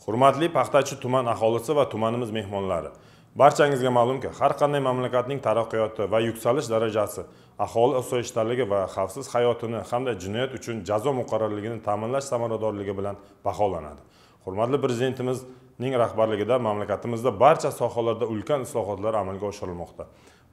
Hurmatli Paxtachi tuman aholisi va tumanimiz mehmonlari, barchangizga ma'lumki, har qanday mamlakatning taraqqiyoti va yuksalish darajasi aholi osoyishtaligi va xavfsiz hayotini hamda jinoyat uchun jazo muqarrarligini ta'minlash samaradorligi bilan baholanadi. Hurmatli Prezidentimizning rahbarligida mamlakatimizda barcha sohalarda ulkan islohotlar amalga oshirilmoqda.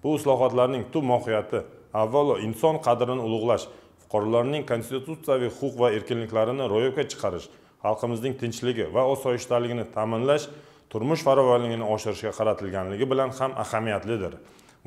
Bu islohotlarning tub mohiyati avvalo inson qadrini ulug'lash, fuqarolarning konstitutsiyaviy huquq va erkinliklarini ro'yobga chiqarish, xalqimizning tinchligi va osoyishtaligini ta'minlash, turmush farovonligini oshirishga qaratilganligi bilan ham ahamiyatlidir.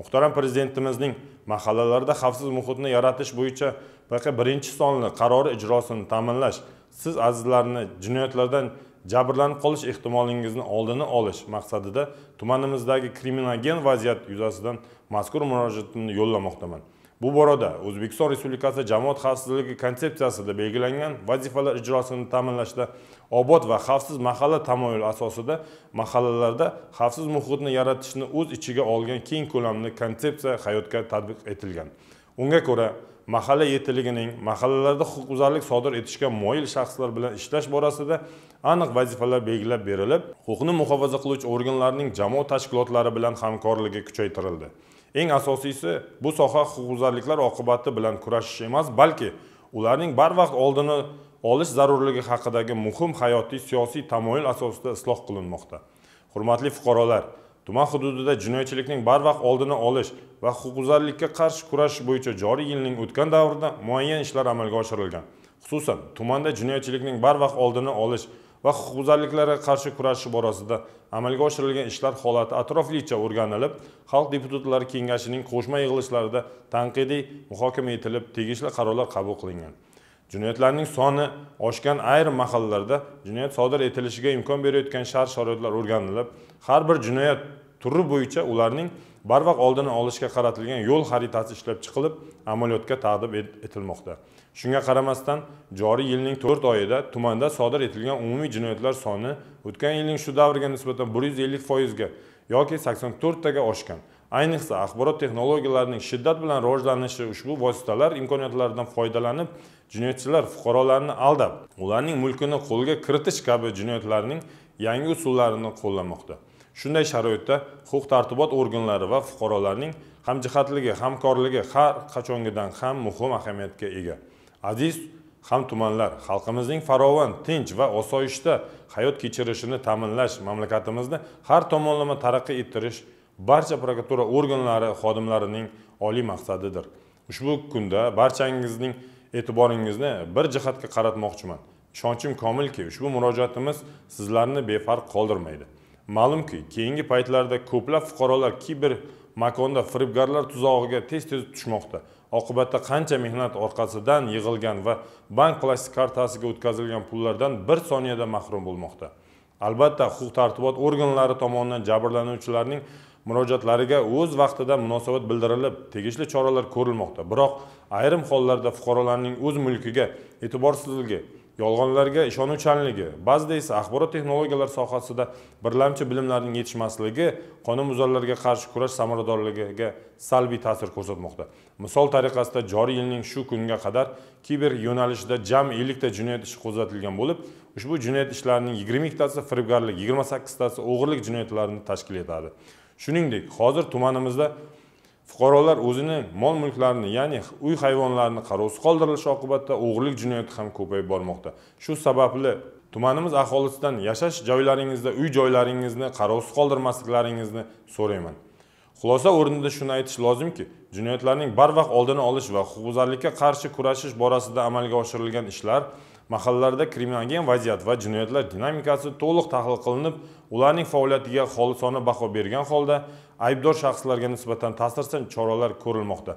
Muhtaram Prezidentimizning mahallalarda xavfsiz muhitni yaratish bo'yicha PQ-1 sonli qarori ijrosini ta'minlash, siz azizlarni jinoyatlardan jabrlanib qolish ehtimolingizni oldini olish maqsadida tumanimizdagi kriminogen vaziyat yuzasidan mazkur murojaatimni yo'llamoqdaman. Bu borada O'zbekiston Respublikasi jamoat xavfsizligi konsepsiyasida belgilangan vazifalar ijrosini ta'minlashda obod va xavfsiz mahalla tamoyili asosida mahallalarda xavfsiz muhitni yaratishni o'z ichiga olgan keng ko'lamli konsepsiya hayotga tatbiq etilgan. Unga ko'ra, mahalla yetiligining mahallalarda huquqbuzarlik sodir etishga moyil shaxslar bilan ishlash borasida aniq vazifalar belgilab berilib, huquqni muhofaza qiluvchi organlarning jamoat tashkilotlari bilan hamkorligi kuchaytirildi. Eng asosiysi, bu soha huquqbuzarliklar oqibati bilan kurashish emas, balki ularning barvaqt oldini olish zarurligi haqidagi muhim hayotiy siyosiy tamoyil asosida isloh qilinmoqda. Hurmatli fuqarolar, tuman hududida jinoyatchilikning barvaqt oldini olish va huquqbuzarlikka qarshi kurashish bo'yicha joriy yilning o'tgan davrida muayyan ishlar amalga oshirilgan. Xususan, tumanda jinoyatchilikning barvaqt oldini olish va huquqbuzarliklarga qarshi kurashish borasida amalga oshirilgan ishlar holati atroflicha o'rganilib, xalq deputatlari kengashining qo'shma yig'ilishlarida tanqidiy muhokama etilib, tegishli qarorlar qabul qilingan. Jinoyatlarning soni oshgan ayrim mahallalarda jinoyat sodir etilishiga imkon berayotgan shart-sharoitlar o'rganilib, har bir jinoyat turi bo'yicha ularning barvaqt oldini olishga qaratilgan yo'l xaritasi ishlab chiqilib, amaliyotga taqdim etilmoqda. Shunga qaramasdan, joriy yilning 4 oyida tumanda sodir etilgan umumiy jinoyatlar soni o'tgan yilning shu davriga nisbatan 150% ga yoki 84 taga oshgan. Ayniqsa, axborot texnologiyalarining shiddat bilan rivojlanishi ushbu vositalar imkoniyatlaridan foydalanib, jinoyatchilar fuqarolarni aldab, ularning mulkini qo'lga kiritish kabi jinoyatlarning yangi usullarini qo'llamoqda. Shunday sharoitda huquq-tartibot organlari va fuqarolarning hamjihatligi, hamkorligi har qachongidan ham muhim ahamiyatga ega. Aziz hamtumanlar, xalqimizning farovon, tinch va osoyishta hayot kechirishini ta'minlash, mamlakatimizni har tomonlama taraqqiy ettirish barcha prokuratura organlari xodimlarining oliy maqsadidir. Ushbu kunda barchangizning e'tiboringizni bir jihatga qaratmoqchiman. Ishonchim komilki, ushbu murojaatimiz sizlarni befarq qoldirmaydi. Ma'lumki, keyingi paytlarda ko'plab fuqarolar kiber makonda firibgarlar tuzog'iga tez-tez tushmoqda. Oqibatda qancha mehnat orqasidan yig'ilgan va bank plastik kartasiga o'tkazilgan pullardan bir soniyada mahrum bo'lmoqda. Albatta, huquq-tartibot organlari tomonidan jabrlanuvchilarning murojaatlariga o'z vaqtida munosabat bildirilib, tegishli choralar ko'rilmoqda. Biroq ayrim hollarda fuqarolarning o'z mulkiga e'tiborsizligi, yolg'onlarga ishonuvchanligi, ba'zida esa axborot texnologiyalari sohasida birlamchi bilimlarning yetishmasligi qonunbuzarlarga qarshi kurash samaradorligiga salbiy ta'sir ko'rsatmoqda. Misol tariqasida, joriy yilning shu kunga qadar kiber yo'nalishida jami 50 ta jinoyat ishi qo'zg'atilgan bo'lib, ushbu jinoyat ishlarining 22 tasi firibgarlik, 28 tasi o'g'irlik jinoyatlarini tashkil etadi. Shuningdek, hozir tumanimizda fuqarolar o'zining mol-mulklarini, ya'ni uy hayvonlarini qarovsiz qoldirilishi oqibatida o'g'irlik jinoyati ham ko'payib bormoqda. Shu sababli tumanimiz aholisidan yashash joylaringizda uy joylaringizni qarovsiz qoldirmasliklaringizni so'rayman. Xulosa o'rnida shuni aytish lozimki, jinoyatlarning barvaqt oldini olish va huquqbuzarlikka qarshi kurashish borasida amalga oshirilgan ishlar mahallalarda kriminogen vaziyat va jinoyatlar dinamikasi to'liq tahlil qilinib, ularning faoliyatiga xolisona baho bergan holda aybdor shaxslarga nisbatan ta'sirchan choralar ko'rilmoqda.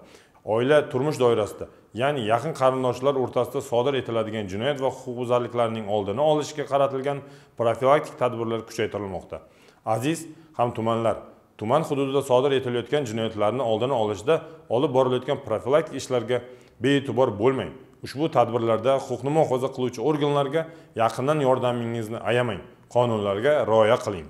Oila turmush doirasida, ya'ni yaqin qarindoshlar o'rtasida sodir etiladigan jinoyat va huquqbuzarliklarning oldini olishga qaratilgan profilaktik tadbirlar kuchaytirilmoqda. Aziz hamtumanlar, tuman hududida sodir etilayotgan jinoyatlarni oldini olishda olib borilayotgan profilaktik ishlarga bee'tibor bo'lmang. Ushbu tadbirlarda huquqni muhofaza qiluvchi organlarga yaqindan yordamingizni ayamang, qonunlarga rioya qiling.